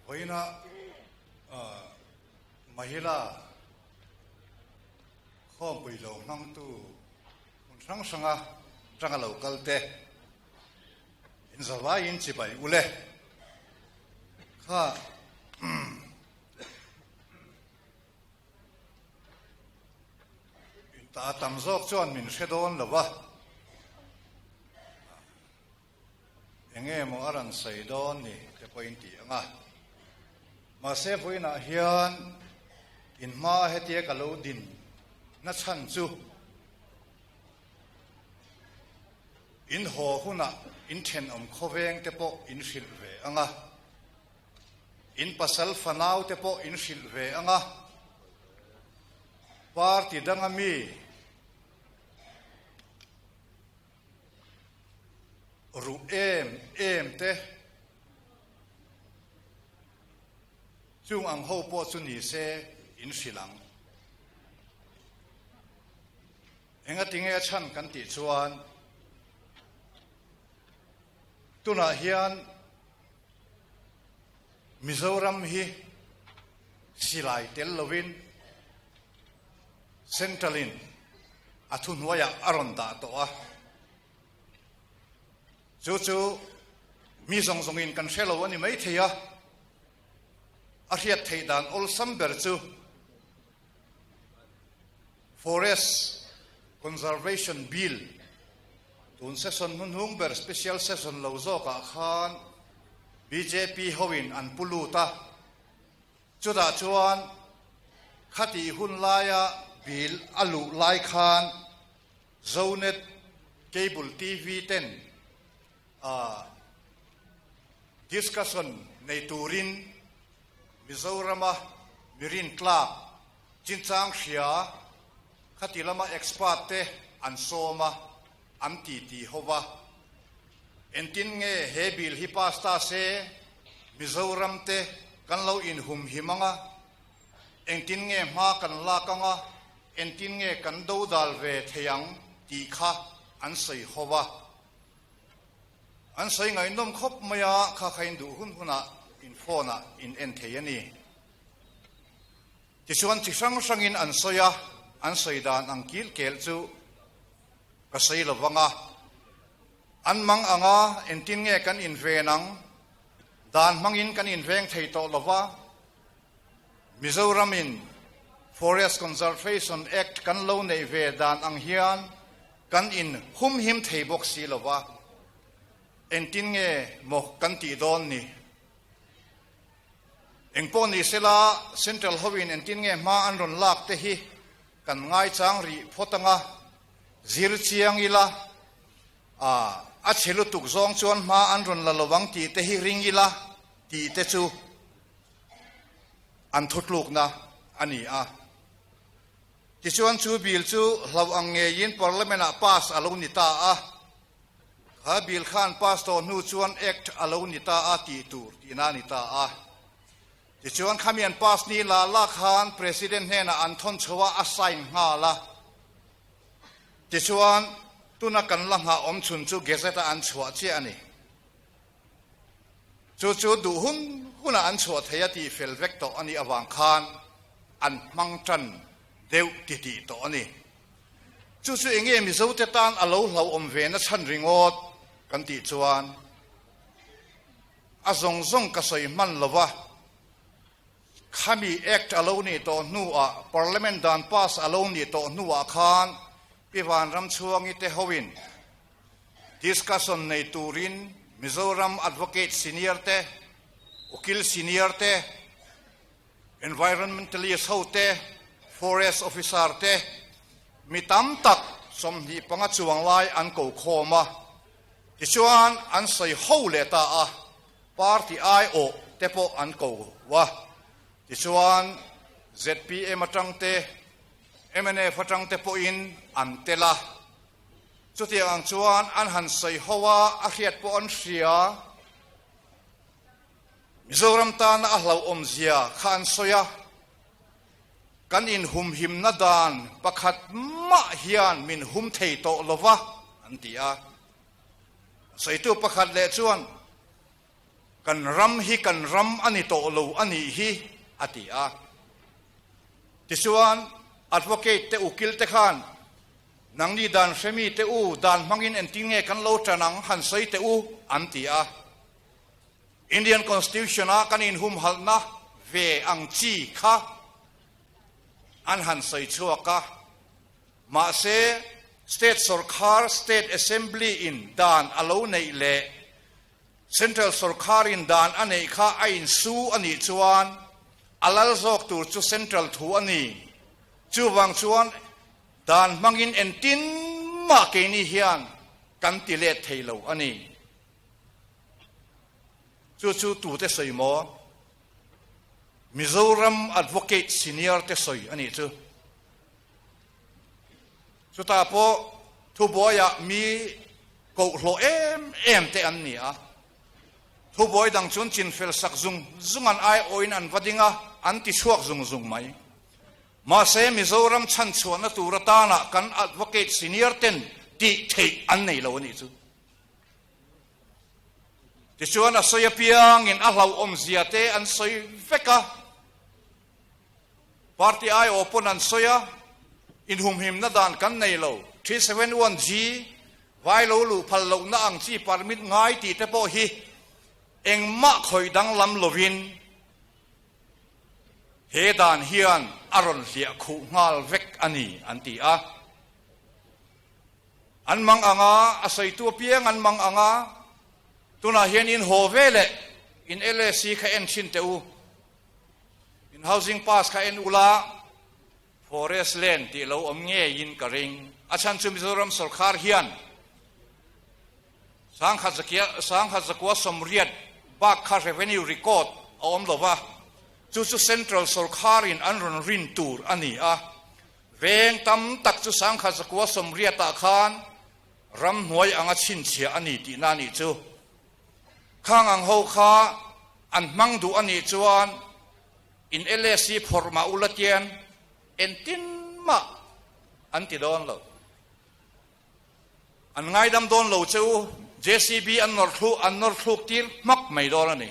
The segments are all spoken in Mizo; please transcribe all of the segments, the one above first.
Vawiina Mahila khawmpui lo hmangtu hmun hrang hranga tanga lo kal te in zavaiin chibai u le. Kha Ta tam zawk chuan min hre dawn lo va, eng nge maw a rawn sawi dawn ni te pawhin ti ang a. Mahse vawiinah hian in hmaa hetia ka lo din na chhan chu in haw hunah in thenawm khawveng te pawh in hrilh ve ang a. In pasal fanau te pawh in hrilh ve ang a, party danga mi ruh em em te chung ang ho pawh chu ni se in hrilh ang. Engatinge a chhan kan tih chuan tunah hian Mizoram hi silai tel lovin Central-in a thuhnuaiah a rawn dah tawh a. Chu chu mi zawng zawngin kan hre lo a ni maithei a, a hriat theih dan awlsam ber chu Forest Conservation Bill tun session hnuhnung ber special session lo zawkah khan bjp hoin an pu lut a, chutah chuan khatih hun laia bill a luh lai khan Zonet Cable TV ten discussion nei turin Mizorama mirin tlak chinchang hria khati lama expert te an sawm a, an titi ho va. Engtin nge he bill hi pass ta se Mizoram te kan lo inhumhim ang a, engtin nge hma kan lak ang a, engtin nge kan dodal ve thei ang tih kha an sawi ho va. An sawi ngaihnawm khawp mai a, kha kha in duh hun hunah in phone ah in en thei a ni. Tichuan chi hrang hrangin an sawi a, an sawi dan ang kil kel chu ka sawi lo vang a. An mang ang a, engtin nge kan inven ang? Dan hmangin kan inveng thei tawh lo va, Mizoramin Forest Conservation Act kan lo neih ve dan ang hian kan in humhim thei bawk si lo va, engtin nge maw kan tih dawn ni? Engpawh ni sela Central hoin engtin nge hma an rawn lak te hi kan ngaichang rih phawt anga zir chiang ila, a chhe lutuk zawng chuan hma an rawn la lovang tih te hi ring ila tih te chu an thutlukna a ni a. Tichuan chu bill chu hlauh ang ngeiin Parliament ah pass a lo ni ta a. Kha bill khan pass tawh hnu chuan Act a lo ni ta a tih tur tihna a ni ta a. Tichuan khami an pass ni la la khan President hnenah an thawn chho a, a sign nghal a. Tichuan tuna kan la nghah awm chhun chu Gazette a an chhuah chiah a ni. Chu chu duh hun hunah an chhuah thei a tih fel vek tawh a nih avang khan an hmang tan deuh titih tawh a ni. Chu chu enge Mizote tan a lo hlauhawm ve na chhan ringawt kan tih chuan a zawng zawng ka sawi hman lo va, khami Act a lo nih tawh hnuah Parliament dan pass a lo nih tawh hnuah khan Pi Vanramchhuangi te hoin Discussion nei turin Mizoram Advocate Senior te, Ukil Senior te, Environmentalist ho te, Forest Officer te, mi tam tak 25 chuang lai an ko khawm a. Tichuan an sawi ho leh ta a, party aiawh te pawh an ko a. Tichuan zpm atang te, mnf atang te pawhin an tel a. Chutiang ang chuan an han sawi ho a, a hriat pawh an hria. Mizoram tana a hlauhawmzia kha an sawi a, kan inhumhimna dan pakhat mah hian min hum thei tawh lo va, an ti a. Sawitu pakhat leh chuan. Kan ram hi kan ram a ni tawh lo a nih hi, a ti a. Tichuan, advocate te ukil te khan, Nangni dan hremi te u, dan hmangin engtin nge kan lo tan ang han sawi teh u, an ti a. Indian Constitution a kan inhumhalhna ve ang chi kha an han sawi chhuak a. Mahse, State sawrkhar, State Assembly in dan a lo neih leh Central sawrkharin dan a neih kha a insu a nih chuan a lal zawk tur chu Central thu a ni. Chuvang chuan dan hmangin entin mah keini hian kan ti let thei lo a ni. Chu chu tute sawi maw? Mizoram Advocate Senior te sawi a nih chu. Chutah pawh thubuaiah mi koh hlawh em em te an ni a, thubuai dang chuan chinfel sak zung zung an aiawhin an va ding a, an ti chhuak zung zung mai. Mahse, Mizoram chhanchhuahna tur atana kan Advocate Senior ten tih theih an nei lo a nih chu. Tichuan a sawi apiangin a hlauhawmzia te an sawi vek a. Party aiawh pawn an sawi a, inhumhimna dan kan nei lo, 371G, vai lo luh phal lohna ang chi permit ngai tih te pawh hi engmah khawih danglam lovin he dan hian a rawn hliah khuh nghal vek a ni an ti a. An mang ang a, a sawitu apiang an mang ang a, tunah hian in haw ve leh in LAC kha en thin teh u. In housing pass kha en ula, forest land tih lo awm ngeiin ka ring. A chhan chu Mizoram sawrkhar hian Sangkhat zakia Sangkhat zakua sawmriat bak kha revenue record a awm lo va, chu chu central sawrkharin an rawn rin tur a ni a. Veng tam tak chu Sangkhat zakua sawmriatah khan ramhnuai anga chhinchhiah a ni tihna a nih chu. Khang ang ho kha an hmang duh a nih chuan in LSC phawrh mah ula tian entin mah an ti dawn lo. An ngaidam dawn lo che u, JCB an nawr thlu an nawr thluk tir hmak mai dawn a ni.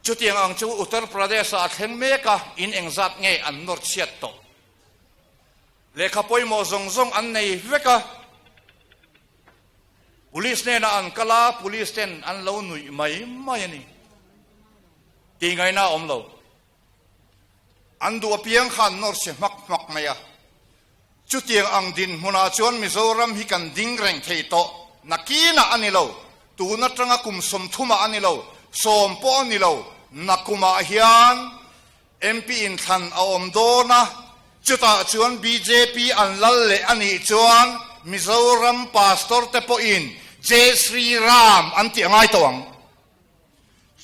Chutiang ang chu Uttar Pradesh ah a thleng mek a, in engzat nge an nawr chhiat tawh. Lehkha pawimawh zawng zawng an nei vek a. Police hnenah an kal a, police ten an lo nuih mai mai a ni. Tih ngaihna a awm lo. An duh apiang kha an nawr chhe hmak hmak mai a. Chutiang ang dinhmunah chuan Mizoram hi kan ding reng thei tawh. Nakinah a ni lo, tun atanga kum sawmthumah a ni lo, sawm pawh a ni lo, nakumah hian MP inthlan a awm dawn a, chutah chuan bjp an lal leh a nih chuan Mizoram pastor te pawhin Jai Shri Ram an tih a ngai tawh ang.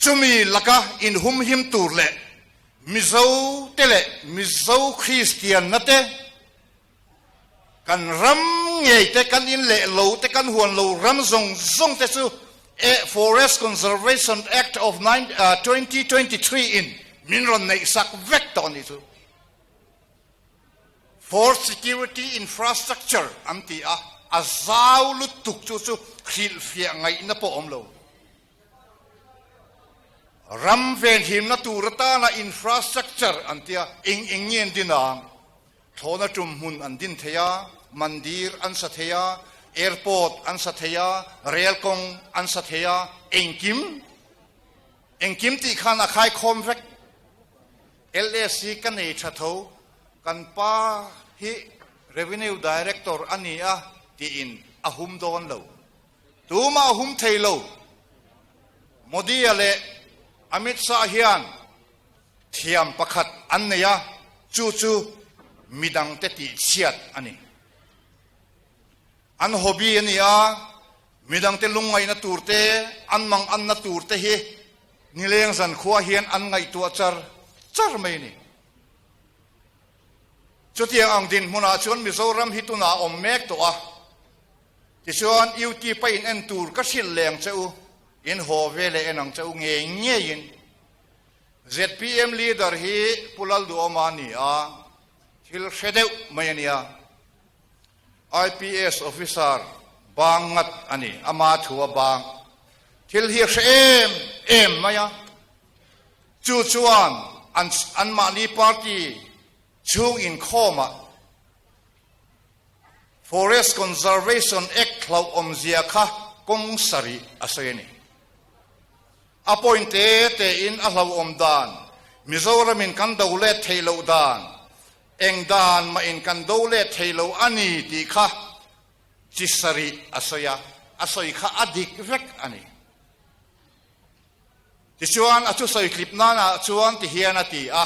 Chumi laka inhumhim tur leh Mizo te leh Mizo Kristianna te, Kan ram ngei te, kan in leh lo te, kan huan lo ram zawng zawng te chu e Forest Conservation Act of 2023 in min rawn neih sak vek tawh a nih chu. Forest Security Infrastructure an ti a, a zau lutuk chu chu hrilhfiah ngaihna pawh awm lo. Ram venhimna tur atana infrastructure an tia eng eng nge an din ang? Thlawhna tum hmun an din thei a, mandir an sa thei a, airport an sa thei a, rail kawng an sa thei a, engkim, engkim tih khan a khaikhawm vek. LSC ka nei tha tho, kan pa hi Revenue Director a ni a tiin a hum dawn lo. Tumah a hum thei lo. Modi-a leh Amit Shah hian Thiam pakhat an nei a, chu chu midangte tihchhiat a ni. An hobby a ni a, midangte lungngaihna tur te, an manganna tur te hi nileng zankhua hian an ngaihtuah char char mai a ni. Chutiang ang dinhmunah chuan Mizoram hi tunah a awm mek tawh a, tichuan UT pa in en tur ka hrilh leh ang che u, in haw ve leh en ang che u ngei ngeiin. Zpm leader hi Pu Lalduhawma a ni a, thil hre deuh mai a nia. IPS officer bang ngat a ni, ama thu a bang. Thil hi a hre em em mai a, chu chuan an anmahni party chhung inkhawmah Forest Conservation Act hlauhawmzia kha kawng sarih a sawi a ni. A point te tein a hlauhawm dan, Mizoramin kan do let theih loh dan, eng dan mahin kan do let thei lo a ni tih kha chi sarih a sawi a, a sawi kha a dik vek a ni. Tichuan a thusawi tlip nanah chuan tihian a ti a,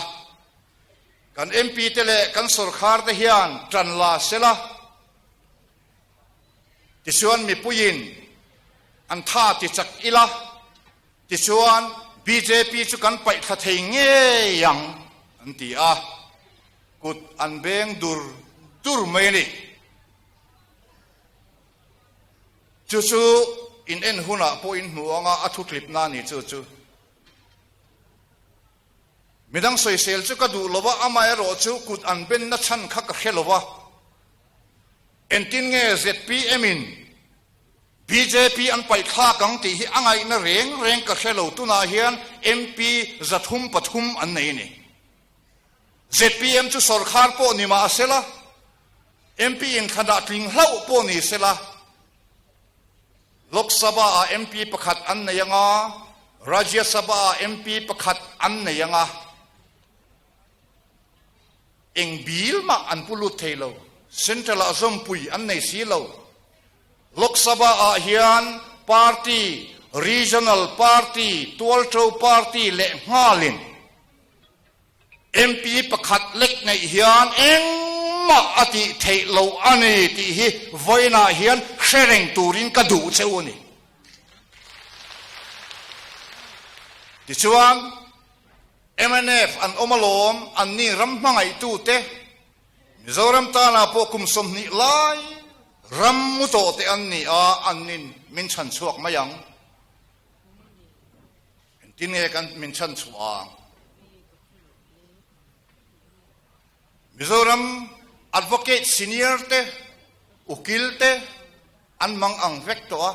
Kan MP te leh kan sawrkhar te hian tan la sela, tichuan mipuiin an tha ti chak ila, tichuan bjp chu kan paih thla thei ngei ang an ti a, kut an beng dur dur mai a ni. Chu chu in en hunah pawh in hmu anga a thutlipna a ni chu chu. Midang sawisel chu ka duh lo a, amaherawh chu kut an benna chhan kha ka hre lo a. Engtin nge zpm in bjp an paih thlak ang tih hi a ngaihna reng reng ka hre lo, tunah hian MP 303 an nei a ni. Zpm chu sawrkhar pawh ni mah sela, MP inthlanah tling hlauh pawh ni sela, Lok Sabha ah MP pakhat an nei anga, Rajya Sabha ah MP pakhat an nei anga, eng bil mah an pu lut thei lo. Central ah zawmpui an nei si lo. Lok Sabha ah hian party, regional party, tualṭo party leh nghalin MP pakhat lek neih hian engmah a tih theih loh a ni tih hi vawiinah hian hre reng turin ka duh che u a ni. Tichuan, mnf an awm alawm, anni ram hmangaihtute, Mizoram tanah pawh kum 20 lai ram mu tawh te an ni a, annin min chhan chhuak mai ang. Engtin nge kan min chhan chhuah ang? Mizoram Advocate Senior te, Ukil te an mang ang vek tawh a.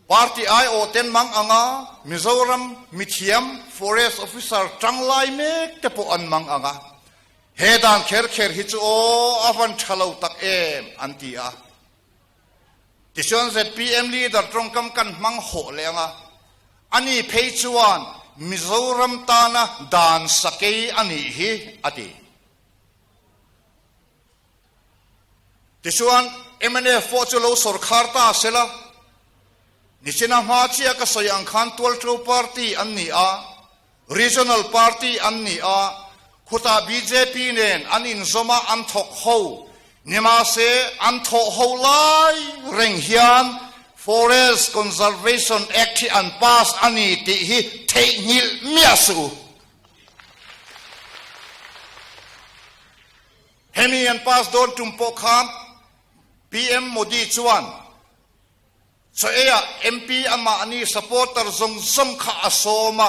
Party aiawh ten mang ang a, Mizoram mithiam Forest Officer tanglai mek te pawh an mang ang a. He dan kher kher hi chu aw a van tha lo tak em an ti a. Tichuan zpm leader tawngkam kan hmang hawh leh ang a, ani phei chuan Mizoram tana dan sakei a nih hi a ti. Tichuan mnf pawh chu lo sawrkhar ta sela, nichina hma chiah ka sawi ang khan Tualṭo party an ni a, Regional party an ni a, khutah bjp nen an inzawm a, an thawk ho. Nimahse, an thawh ho lai reng hian Forest Conservation Act hi an pass a ni tih hi theihnghilh miah suh u. Hemi an pass dawn tum pawh khan PM Modi chuan, Chaw eiah MP amahni supporter zawng zawng kha a sawm a,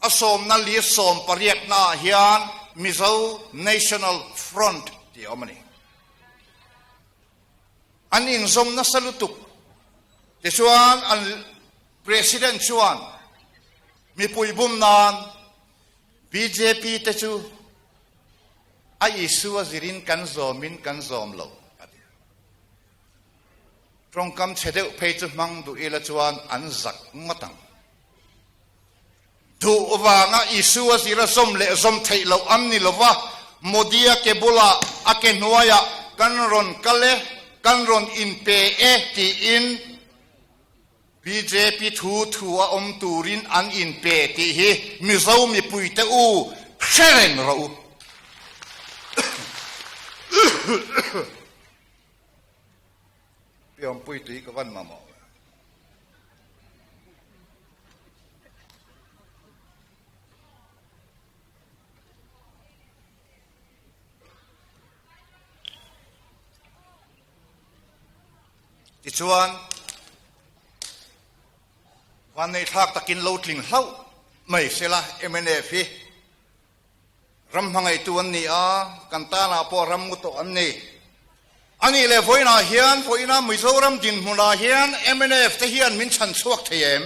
a sawmna list 18 naah hian Mizo National Front tih a awm a ni. An inzawm nasa lutuk. Tichuan an President chuan mipui bum nan bjp te chu a Isua zirin kan zawmin kan zawm lo a ti. Tawngkam chhe deuh phei chu hmang duh ila chuan an zak ngawt ang. Duh vanga Isua zira zawm leh zawm theih loh an ni lova, Modi-a ke bulah a ke hnuaiah kan rawn kal e, kan rawn inpe e tiin bjp thu thu a awm turin an inpe tih hi Mizo mipuite u hre reng rawh u. Piawmpui tui ka van mamawh ve. Tichuan, vanneihthlak takin lo tling hlauh mai sela mnf hi Ram hmangaihtu an ni a, kan tanah pawh ram ngu tawh an ni. A nih leh vawiinah hian, vawiina Mizoram dinhmunah hian mnf te hian min chhan chhuak thei em?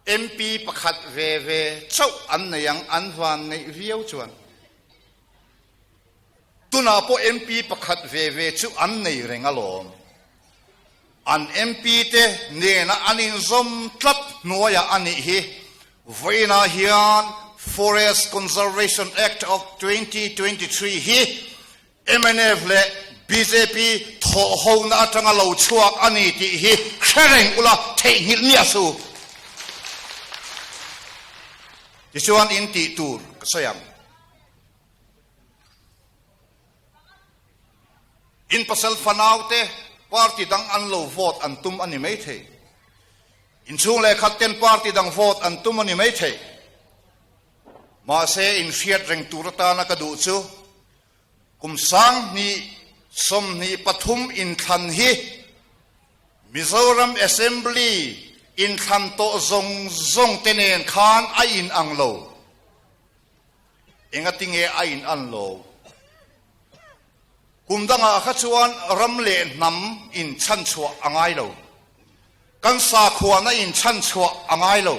MP pakhat ve ve chauh an nei ang an van neih viau chuan. Tunah pawh MP pakhat ve ve chu an nei reng alawm. An MP te nena an inzawm tlat hnuaiah a nih hi. Vawiinah hian Forest Conservation Act of 2023 hi mnf leh bjp thawhhona atanga lo chhuak a ni tih hi hre reng ula theihnghilh miah su. Tichuan in tih tur ka sawi ang. In pasal fanaute party dang an lo vote an tum a ni mai thei. In chhung leh khat ten party dang vote an tum a ni mai thei. Mahse in hriat reng tur atana ka duh chu kum 2023 inthlan hi Mizoram Assembly inthlan tawh zawng zawng te nen khan a inang lo. Engatinge a in an lo? Kum dangah kha chuan ram leh hnam in chhanchhuah a ngai lo. Kan sakhuana in chhanchhuah a ngai lo.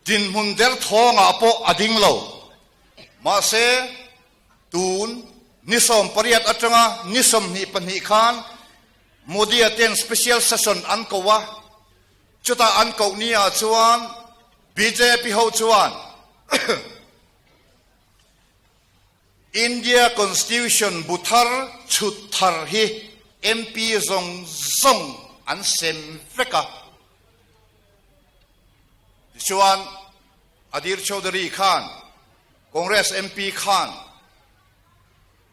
Dinhmun derthawngah pawh a ding lo. Mahse, tun ni 18 atanga ni 22 khan Modi-a ten special session an ko a, chutah an koh ni ah chuan bjp ho chuan India Constitution bu thar chhut thar hi MP zawng zawng an sem vek a. Tichuan Adhir Chaudhary khan Congress MP khan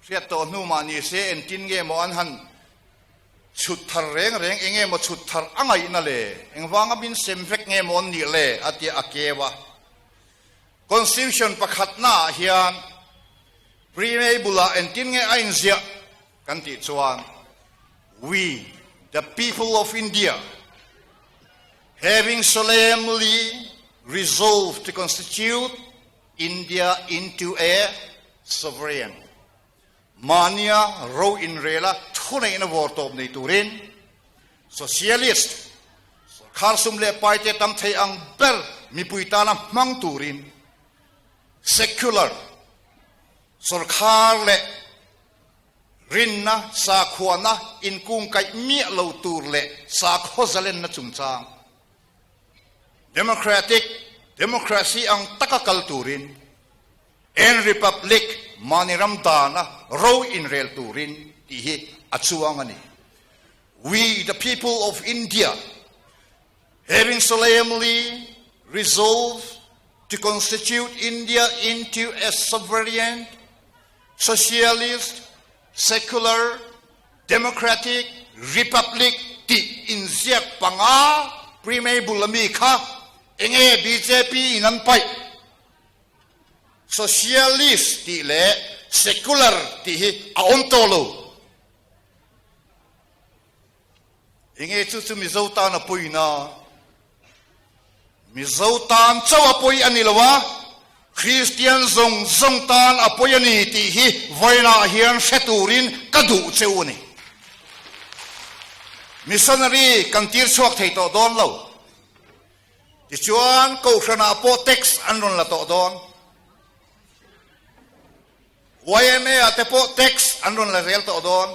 Hriat tawh hnu mah ni se entin nge maw an han chhut thar reng reng, enge maw chhut thar a ngaihna le, engvanga min sem vek nge maw an nih le a tia a keu a. Constitution pakhatna ah hian preamble ah entin nge a inziah kan tih chuan We the people of India having solemnly resolved to constitute India into a sovereign, mahnia ro inrela thuneihna vawr tawp nei turin socialist sorkar sum leh paite tam thei ang ber mipui tana hmang turin secular sorkar leh rinna sakhuana inkungkaih miah lo tur leh sakhaw zalenna chungchang Democratic democracy ang taka kal turin and Republic mahni ram dana ro inrel turin tih hi a chuang a ni. We the people of India having solemnly resolved to constitute India into a sovereign, socialist, secular, Democratic Republic tih inziak panga preamble ami kha enge bjp in an paih? Socialist tih leh secular tih hi a awm tawh lo. Enge chu chu Mizo tan a pawina? Mizo tan chauh a pawi a ni lo a, Kristian zawng zawng tan a pawi a ni tih hi vawiinah hian hre turin ka duh cheu a ni. Missionary kan tir chhuak thei tawh dawn lo. Tichuan Kohhranah pawh tax an rawn la tawh dawn. YMA ah te pawh tax an rawn la zel tawh dawn.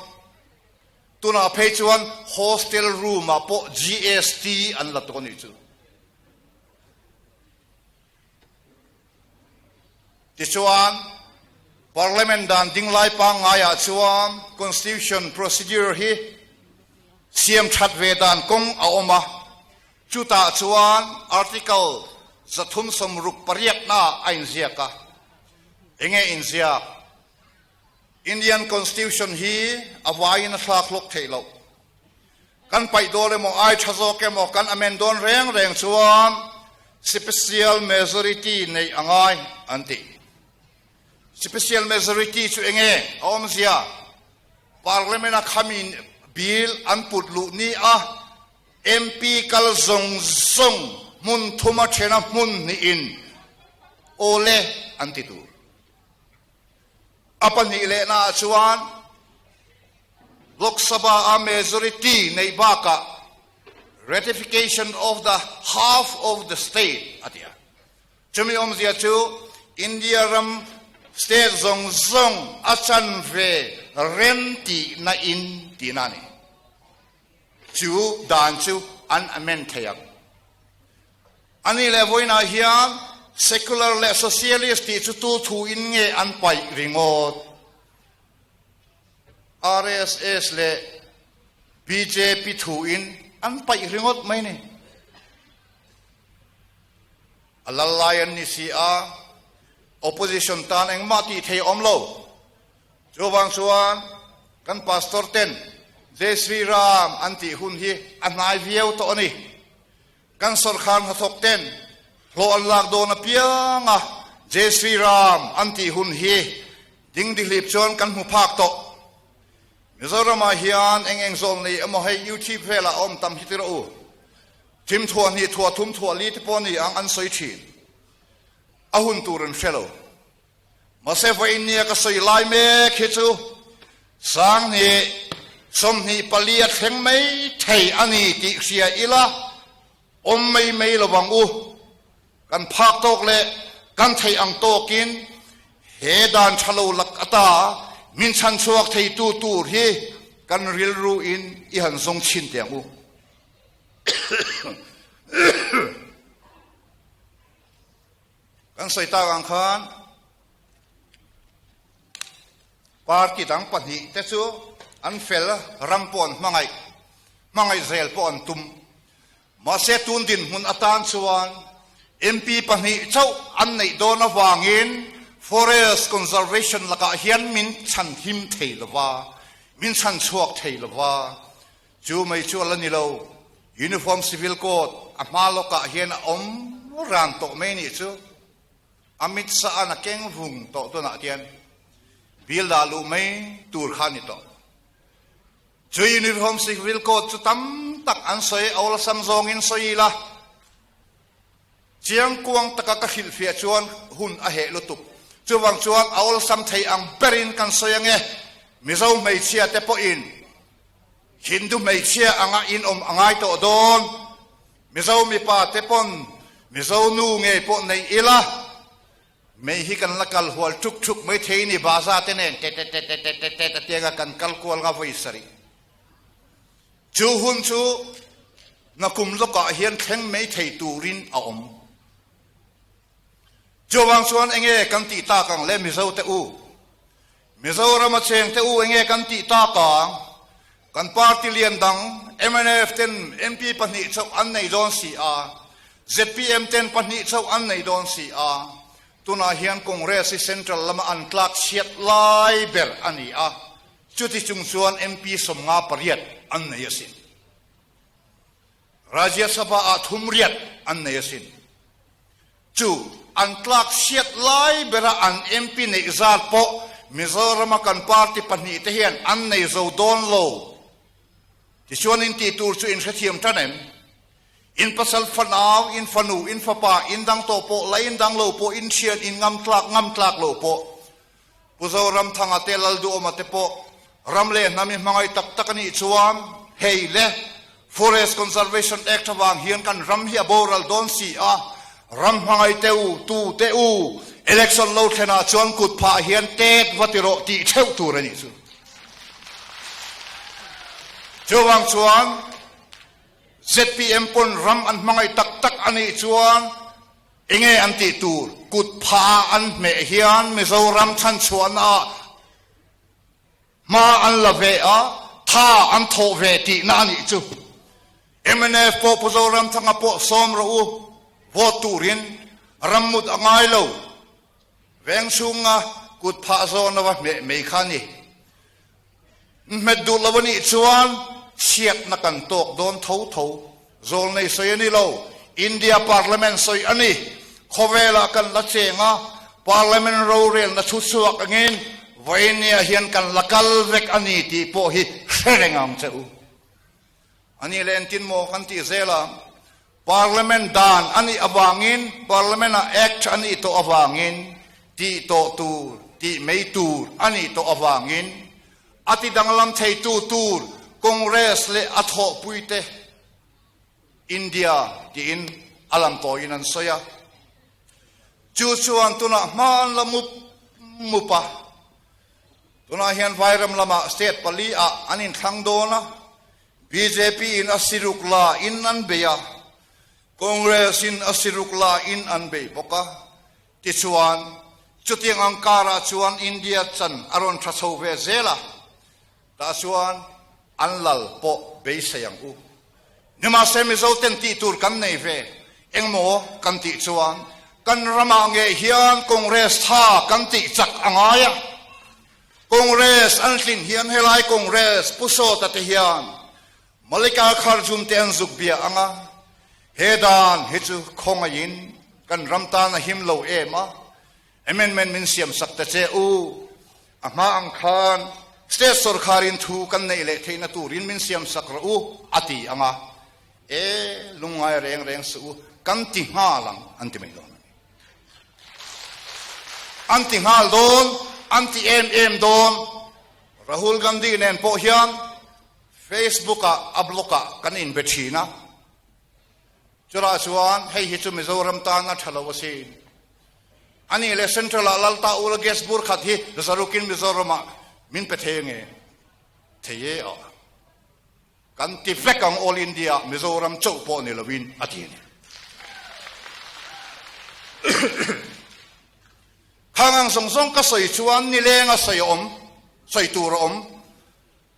Tunah phei chuan hostel room ah pawh GST an la tawh a nih chu. Tichuan, Parliament dan dinglai pangngaiah chuan Constitution procedure hi siam that ve dan kawng a awm a, chutah chuan Article 368 naah a inziak a. Enge inziak? Indian Constitution hi a vaiin a thlak hlawk theih loh. Kan paih dawn emaw, ai tha zawk emaw, kan amend dawn reng reng chuan special majority neih a ngai an ti. Special majority chu enge a awmzia? Parliament a khamin bill an put luh ni a MP kal zawng zawng hmun thuma thena hmun hnihin awle an ti tur. A pahnih lehnaah chuan Lok Sabha-a majority neih bakah Ratification of the half of the state a ti a. Chumi awmzia chu India ram state zawng zawng a chanve rem tihna in tihna a ni. Chu dan chu an amend thei ang. A nih leh vawiinah hian secular leh socialist tih chu tu thu in nge an paih ringawt? RSS leh bjp thu in an paih ringawt mai ni. A lal lai an ni si a, opposition tan engmah tih thei a awm lo. Chuvang chuan kan pastor ten Jai Sri Ram an tih hun hi a hnai viau tawh a ni. Kan sawrkhar hnathawk ten hlawh an lak dawn apiang a, Jai Sri Ram an tih hun hi dingdihlip chuan kan hmu phak tawh. Mizoramah hian eng eng zawl nei emaw hei YouTube velah a awm tam hi ti rawh u. Thim thuah hnih thuah thum thuah li te pawh ni ang an sawi thin. A hun tur an hre lo. Mahse vawiin nia ka sawi lai mek hi chu 2024 a thleng mai thei a ni tih hria ila awm mai mai lo vang u. Kan phak tawk leh kan theih ang tawkin he dan tha lo lak ata min chhan chhuak theitu tur hi kan rilru in i han zawng chhin teh ang u. Kan sawi tak ang khan party dang pahnih te chu an fel ram pawh an hmangaih, hmangaih zel pawh an tum. Mahse tun dinhmun atan chuan MP pahnih chauh an neih dawn avangin Forest Conservation lakah hian min chhan him thei lova, min chhan chhuak thei lova. Chu mai chu a la ni lo, Uniform Civil Code a hma lawkah hian a awm ran tawh mai nih chu. Amit Shah-a'n a keng vung tawh tunah hian bill dah luh mai tur kha a ni tawh. Chu Uniform Civil Code chu tam tak an sawi, awlsam zawngin sawi ila, Chiangkuang taka ka hrilhfiah chuan hun a heh lutuk. Chuvang chuan a awlsam thei ang berin kan sawi ange. Mizo hmeichhia te pawhin Hindu hmeichhia anga in awm a ngai tawh dawn. Mizo mipa te pawn Mizo nu ngei pawh nei ila, mei hi kan la kal hual thuk thuk mai thei ni baza te nen te te te te te te te tianga kan kal kual nga vawi sarih. Chu hun chu nakum lawkah hian thleng mai thei turin a awm. Chuvang chuan enge kan tih tak ang le Mizo te u? Mizorama cheng te u enge kan tih tak ang? Kan party lian dang mnf ten MP pahnih chauh an nei dawn si a, zpm ten pahnih chauh an nei dawn si a, tunah hian Congress hi central lama an tlak chhiat lai ber a ni a, Chuti chung chuan MP 58 an nei asin. Rajya Sabha ah thum riat an nei asin. Chu an tlak hriat lai bera an MP neih zat pawh Mizorama kan party pahnih te hian an nei zo dawn lo. Tichuan in tih tur chu in hrethiam tan em? In pasal fanau, in fanu, in fapa, in dang tawh pawh, la in dang lo pawh, in thian, in ngam tlak, ngam tlak lo pawh, Pu Zoramthanga te Lalduhawma te pawh ram leh hnam i hmangaih tak tak a nih chuan hei le Forest Conservation Act avang hian kan ram hi a boral dawn si a, ram hmangaih te u, tu te u, election lo thlenah chuan kut phah hian tet va ti rawh tih theuh tur a nih chu. Chuvang chuan zpm pawn ram an hmangaih tak tak a nih chuan Enge an tih tur? Kut phah an hmeh hian Mizoram chhanchhuahna ah hma an la ve a, tha an thawh ve tihna a nih chu. Mnf pawh Pu Zoramthanga pawh sawm rawh u, vote turin rammut a ngai lo. Veng chhunga kut phah zawna va hmeh mai kha a ni. Hmet duh lo a nih chuan chhiatna kan tawk dawn tho tho. Zawlnei sawi a ni lo, India Parliament sawi a ni. Khawvelah kan la cheng a, Parliament rorelna thu chhuak angin vawinia hian kan la kal vek a ni tih pawh hi hre reng ang che u. A nih leh engtin maw kan tih zel a, Parliament dan a nih avangin, Parliament ah Act a nih tawh avangin, tih tawh tur, tih mai tur a nih tawh avangin, a ti danglam theitu tur Congress leh a thawhpuite. India tiin a lang tawiin an sawi a. Chu chuan tunah hma an la mup mup a. Tunah hian Vairam lamah state pali ah an inthlang dawn a, bjp in a siruk la in an bei a, Congress in a siruk la in an bei bawk a. Tichuan, chutiang ang karah chuan India chan a rawn tha chho ve zel a, tah chuan an lal pawh beisei ang u. Nimahse Mizo ten tih tur kan nei ve, engmaw kan tih chuan kan ramah ngei hian Congress tha kan tih chak a ngai a. Congress an tlin hian helai Congress Pu Sawta te hian Malika Kharjun te an zuk bia ang a, he dan hi chu khawngaihin kan ram tan a him lo em a, amendment min siam sak ta che u, a hma ang khan state sorkharin thu kan neih leh theihna turin min siam sak rawh u a ti ang a, e lungngai reng reng suh u, kan ti nghal ang an ti mai dawn a ni. An ti nghal dawn, an ti em em dawn, Rahul Gandhi nen pawh hian Facebook ah a blog ah kan inbe thin a, churah chuan hei hi chu Mizoram tan a tha lo asin. A nih leh Central ah Lalta Ula gas bur khat hi zarukin Mizoram ah min pe thei ange? Thei e a. Kan ti vek ang All India ah Mizoram chauh pawh ni lovin a ti a ni. Khang ang zawng zawng ka sawi chuan nileng a sawi a awm, sawi tur a awm.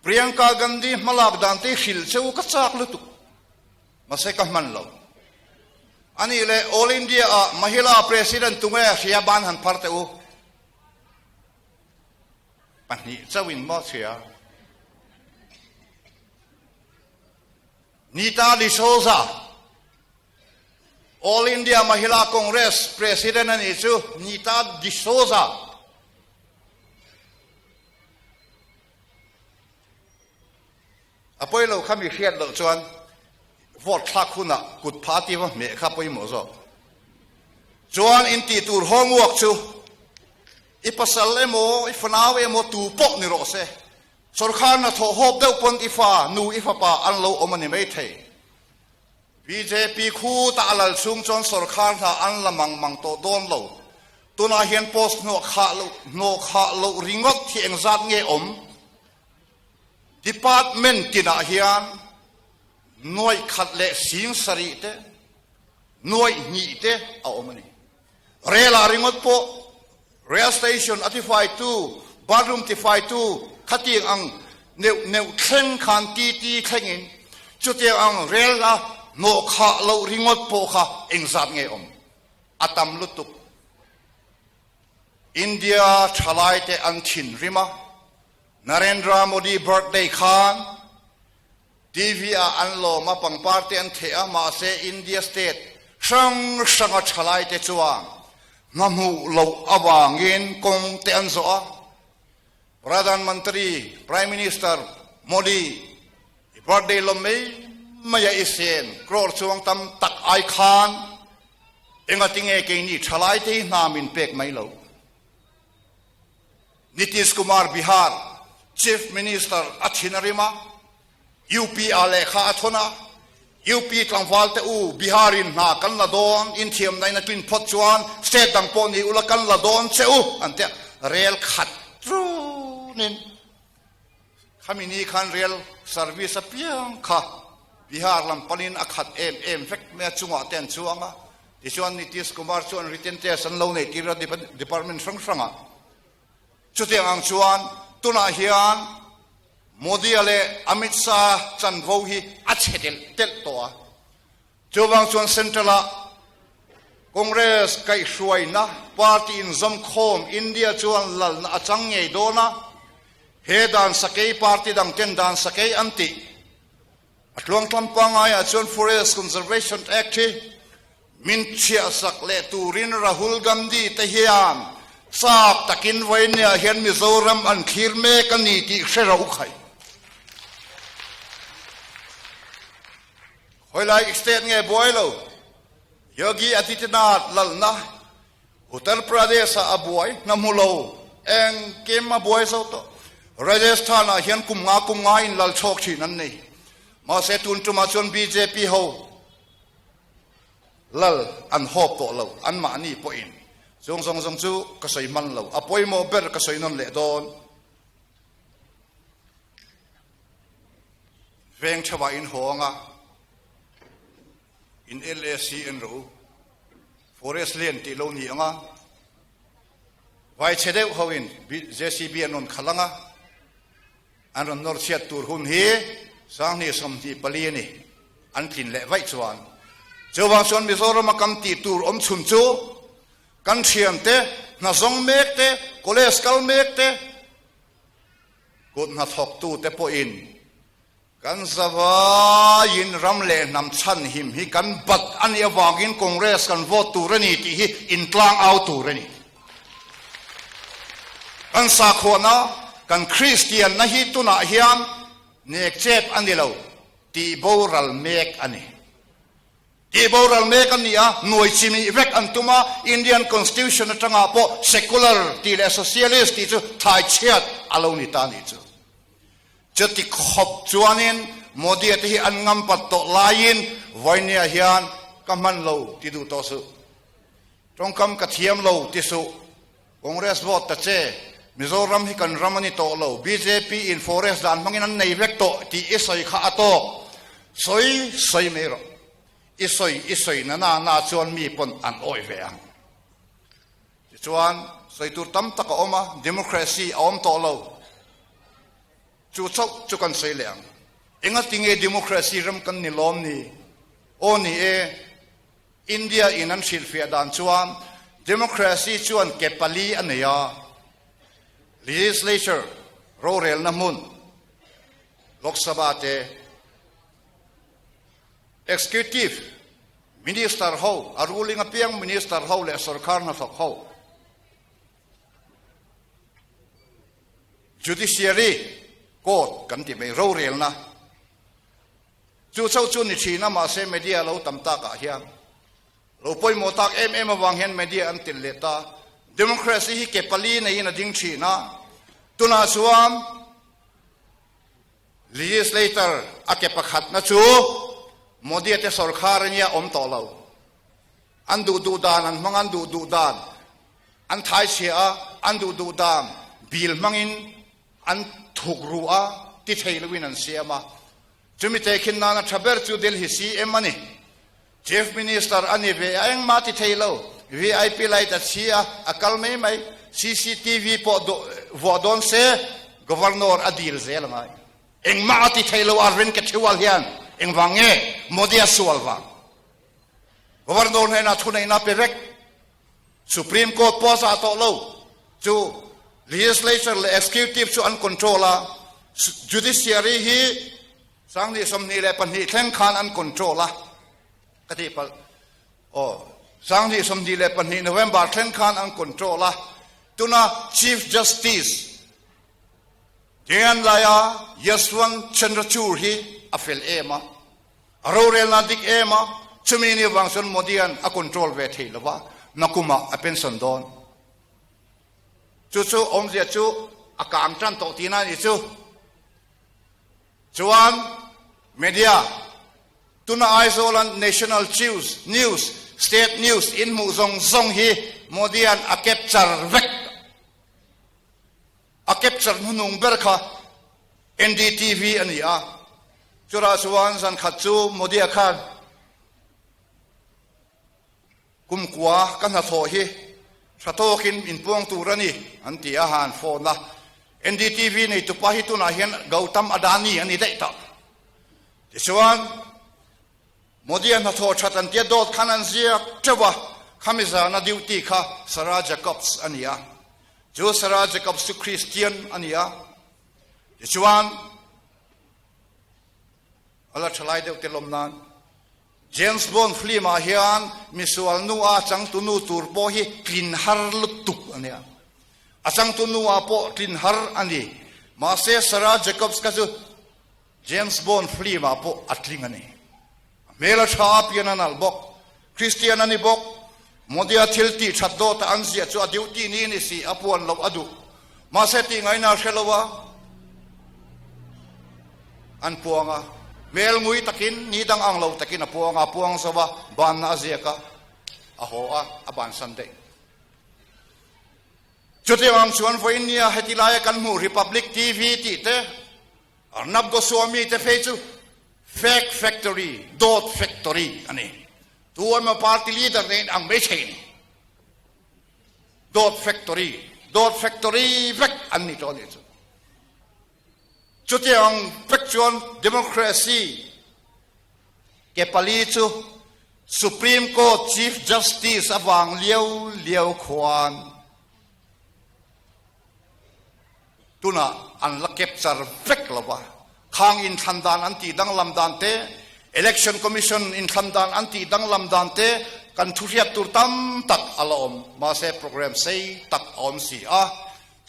Priyanka Gandhi hmalak dan te hrilh che u ka chak lutuk. Mahse ka hman lo. Anih leh All India ah Mahila President tunge hria ban han phar teh u. Pahnih chauhin maw hria. Nita D'Souza, All India Mahila Congress President a nih chu Nita D'Souza. A pawi lo kha mi hriat loh chuan vote thlak hunah kut pha tiva hmeh kha pawimawh zawk. Chuan in tih tur homework chu i pasal emaw i fanau emaw tu pawh ni rawh se. Sorkar hnathawh hawp deuh pawn i fa, nu i fapa an lo awm a ni maithei. Bjp khu ta a lal chhung chuan sorkar hna an la mang mang tawh dawn lo. Tunah hian post hnawh khah loh hnawh khah loh ringawt hi engzat nge awm? Department tinah hian nuaih khat leh sing sarih te, nuaih hnih te a awm a ni. Rel ah ringawt pawh rail station a tifaitu, bathroom tifaitu khatiang ang neuh neuh thleng khan titi thlengin chutiang ang rel a hnawh khah loh ringawt pawh kha engzat nge awm? A tam lutuk. India thalaite an thinrim a, Narendra Modi birthday khan TV ah an lawm a, pangpar te an theh a, mahse India state hrang hranga thalai te chuan hna hmuh loh avangin kawng te an zawh a. Pradhan Mantri, Prime Minister, Modi i birthday lawm mai mai a i sen crore chuang tam tak ai khan engatinge keini thalai te hi hna min pek mai lo? Nitish Kumar Bihar Chief Minister a thin a rim a, UP ah lehkha a thawn a, UP tlangval te u Bihar in hna kan la dawn, inthiamna in a tlin phawt chuan state dang pawh ni ula kan la dawn che u an ti a, rel khat runin khami ni khan rel service apiang kha Bihar lam panin a khat em em vek mai a, chungah te an chuang a, tichuan Nitish Kumar chuan written test an lo neih tir a department hrang hrangah. Chutiang ang chuan tunah hian Modi-a leh Amit Shah chanvo hi a chhe telh telh tawh a. Chuvang chuan Central-ah Congress kaihhruaina party inzawmkhawm India chuan lalna a chang ngei dawn a, he dan sakei party dang ten dan sakei an tih a tluangtlam pangaiah chuan Forest Conservation Act hi Min chhiahsak leh turin Rahul Gandhi te hian chak takin vawinia hian Mizoram an thlir mek a ni tih hre ro khai. Khawilai state nge buai lo, Yogi Adityanath lalna Uttar Pradesh ah a buai hna hmu lo, engkim a buai zo tawh. Rajasthan ah hian kum nga kum nga in lal chhawk thin an nei. Mahse tun tumah chuan bjp ho. Lal an hawp tawh lo, anmahni pawhin. Chung zawng zawng chu ka sawi hman lo, a pawimawh ber ka sawi nawn leh dawn. Veng theuhah in haw anga in LAC en rawh u, Forest Land tih lo ni anga vai chhe deuh ho in JCB an rawn khalh anga an rawn nawr chhiat tur hun hi Sanghnih 24 a ni, an tlin leh vaih chuan. Chuvang chuan Mizorama kan tih tur awm chhun chu kan thiante, hna zawng mek te, college kal mek te, Kut hnathawktute pawhin kan zavaiin ram leh hnam chhanhim hi kan bat a nih avangin Congress kan vote tur a ni tih hi intlang au tur a ni. Kan sakhuana, kan Kristianna hi tunah hian nekchep a ni lo, tihboral mek a ni. Tih boral mek an ni a, nuai chimih vek an tum a, Indian Constitution atangah pawh secular tih leh socialist tih chu thai chhiat a lo ni ta nih chu. Chuti khawp chuanin Modi-a te hi an ngam pat tawh laiin Vawiniah hian ka hman lo ti duh tawh suh. Tawngkam ka thiam lo ti suh. Congress vote ta che. Mizoram hi kan ram a ni tawh lo. Bjp in forest dan hmangin an nei vek tawh tih i sawi kha a tawk. Sawi sawi mai rawh. I sawi i sawi na na na chuan mi pawn an awih ve ang. Tichuan sawi tur tam tak a awm a, democracy a awm tawh lo. Chu chauh chu kan sawi leh ang. Engati nge democracy ram kan ni lawm ni? Aw ni e. India in an hrilhfiah dan chuan democracy chuan ke pali a nei a, legislature, rorelna hmun, Lok Sabha te, executive, minister ho, a ruling apiang minister ho leh sorkar hnathawk ho, judiciary, court kan ti mai, rorelna. Chu chauh chu ni thin a, mahse media lo tam takah hian lo pawimawh tak em em avang hian media an tel leh ta. Democracy hi ke pali neiin a ding thin a, tunah chuan legislator a ke pakhatna chu Modi-a te sorkar a nia awm tawh lo. An duh duh dan an hmang, an duh duh dan an thai chhia a, an duh duh dan bill hmangin An thuk ru a, ti thei loin an siam a. Chumi tehkhin nana tha ber chu Delhi CM a ni. Chief Minister a ni ve a, engmah ti thei lo. VIP light a chhi a, a kal mai mai. CCTV pawh vuah dawn se, Governor a dil zel a ngai. Engmah a ti thei lo Arvind Kejriwal hian engvang nge Modi a sual vang? Governor hnenah thuneihna pe vek. Supreme Court pawh a zah tawh lo. Chu Legislature leh Executive chu an control a, Judiciary hi 2022 thleng khan an control a, ka tih palh. Aw, 2022 November thleng khan an control a, tuna Chief Justice Dnyanlaya Yashwant Chandrachur hi a fel em a, A rorelna dik em a, chumi ni vang chuan Modi-a'n a control ve thei lo va, nakumah a pension dawn. Chu chu awmzia chu a kang tan tawh tihna a nih chu. Chuan media, tuna Aizawla national chews, news, state news in hmuh zawng zawng hi Modi-a'n a capture vek. A capture hnuhnung ber kha NDTV a ni a, churah chuan zan khat chu Modi-a khan kumkua ka hnathawh hi tha tawkin inpuang tur a ni an ti a, han phone a. NDTV neitupa hi tunah hian Gautam Adani a ni daih tawh. Tichuan Modi-a hnathawh that an tia dawt khan an ziak teuh a, khami zana duty kha Sarah Jacobs a ni a. Chu Sarah Jacobs chu Kristian a ni a, tichuan a la thalai deuh te lawm nan James Bond film ah hian misual nu a changtu nu tur pawh hi tlin har lutuk a nia. A changtu nu ah pawh tlin har a ni. Mahse Sarah Jacobs kha chu James Bond film ah pawh a tling a ni. A hmel a tha a, pian a nalh bawk. Christian a ni bawk. Modi-a thil tih that dawta an ziah chu a duty ni ni si, a puan loh a duh. Mahse tih ngaina a hre lo a, an puang a. Hmel ngui takin, ni dang ang lo takin a puang a, a puang zo a, banna a ziak a, a haw a, a bansan daih. Chutiang ang chuan vawiin nia heti laia kan hmuh Republic TV tih te, Arnab Goswami te phei chu Fake factory, dawt factory a ni. Tu emaw party leader neiin ang mai thei a ni. Dawt factory, dawt factory vek an ni tawh a nih chu. Chutiang vek chuan democracy ke pali chu Supreme Court Chief Justice avang liau liau khuan tunah an la capture vek lo va, khang inthlan dan an tih danglam dan te, Election Commission inthlan dan an tih danglam dan te kan thu hriat tur tam tak a la awm, mahse program sei tak a awm si a.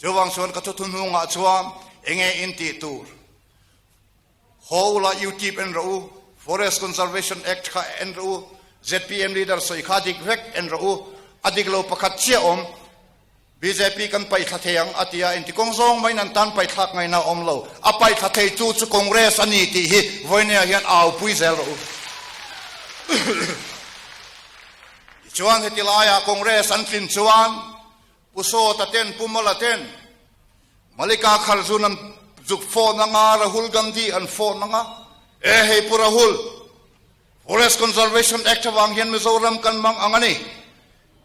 Chuvang chuan ka thuthu hnungah chuan enge in tih tur? Haw ula YouTube en rawh u, Forest Conservation Act kha en rawh u, zpm leader sawi kha dik vek en rawh u, a dik lo pakhat chiah awm, bjp kan paih thla thei ang a ti a, inti kawng zawng maiin an tan paih thlak ngaihna a awm lo, a paih thla thei tu chu Congress a ni tih hi vawinia hian au pui zel rawh u. Tichuan heti laiah Congress an tlin chuan Pu Sawta ten, Pu Mala ten, Malika Kharjun an zuk phone anga, Rahul Gandhi an phone anga, E hei Pu Rahul, Forest Conservation Act avang hian Mizoram kan mang ang a ni.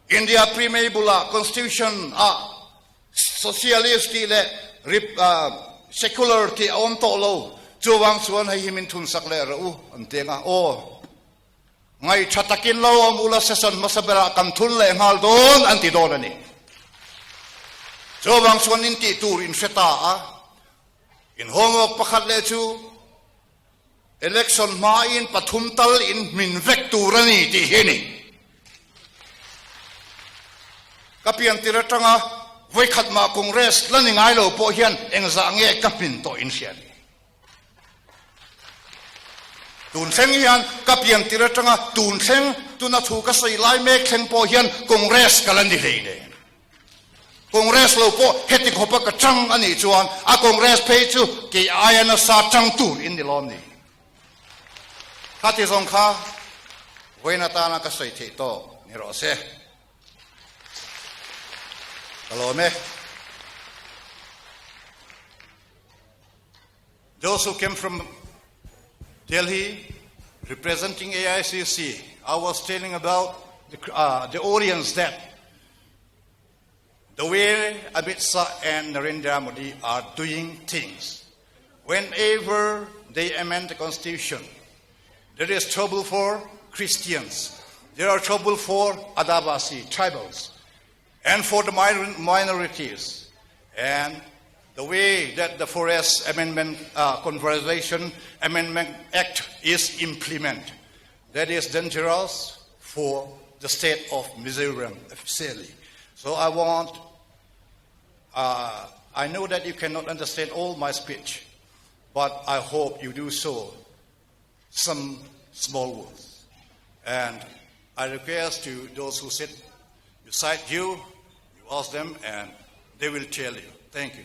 India Preamble ah, Constitution ah Socialist tih leh Secular tih a awm tawh lo. Chuvang chuan hei hi min thunsak leh rawh u an ti anga, aw. Ngaihṭha takin lo awm ula session hmasa berah kan thun leh nghal dawn an ti dawn a ni. Chuvang chuan in tih tur in hre ta a, in homework pakhat leh chu election hmain pathum tal in hmin vek tur a ni tih hi a ni. Ka piantir atanga vawikhat mah Congress la ni ngai lo pawh hian engzah nge ka hmin tawh in hria ni. Tun thleng hian ka pian tir atanga tun thleng tuna thu ka sawi lai mek thleng pawh hian Congress ka la ni hlei nen. Congress lo pawh heti khawpa ka tang a nih chuan a Congress phei chu kei aia nasa tang tur in ni lawm ni. Khati zawng kha vawiin atana ka sawi theih tawk ni rawh se. Ka lawm e. Those who came from Delhi representing AICC, I was telling about the, uh, the audience that the way Amit Shah and Narendra Modi are doing things, whenever they amend the constitution, there is trouble for Christians, there are trouble for Adivasi tribals, and for the minorities. And the way that the Forest Amendment uh, Conservation Amendment Act is implemented, that is dangerous for the state of Mizoram, especially. So I want, uh, I know that you cannot understand all my speech, but I hope you do so some small words. And I request to those who sit beside you, you ask them and they will tell you. Thank you.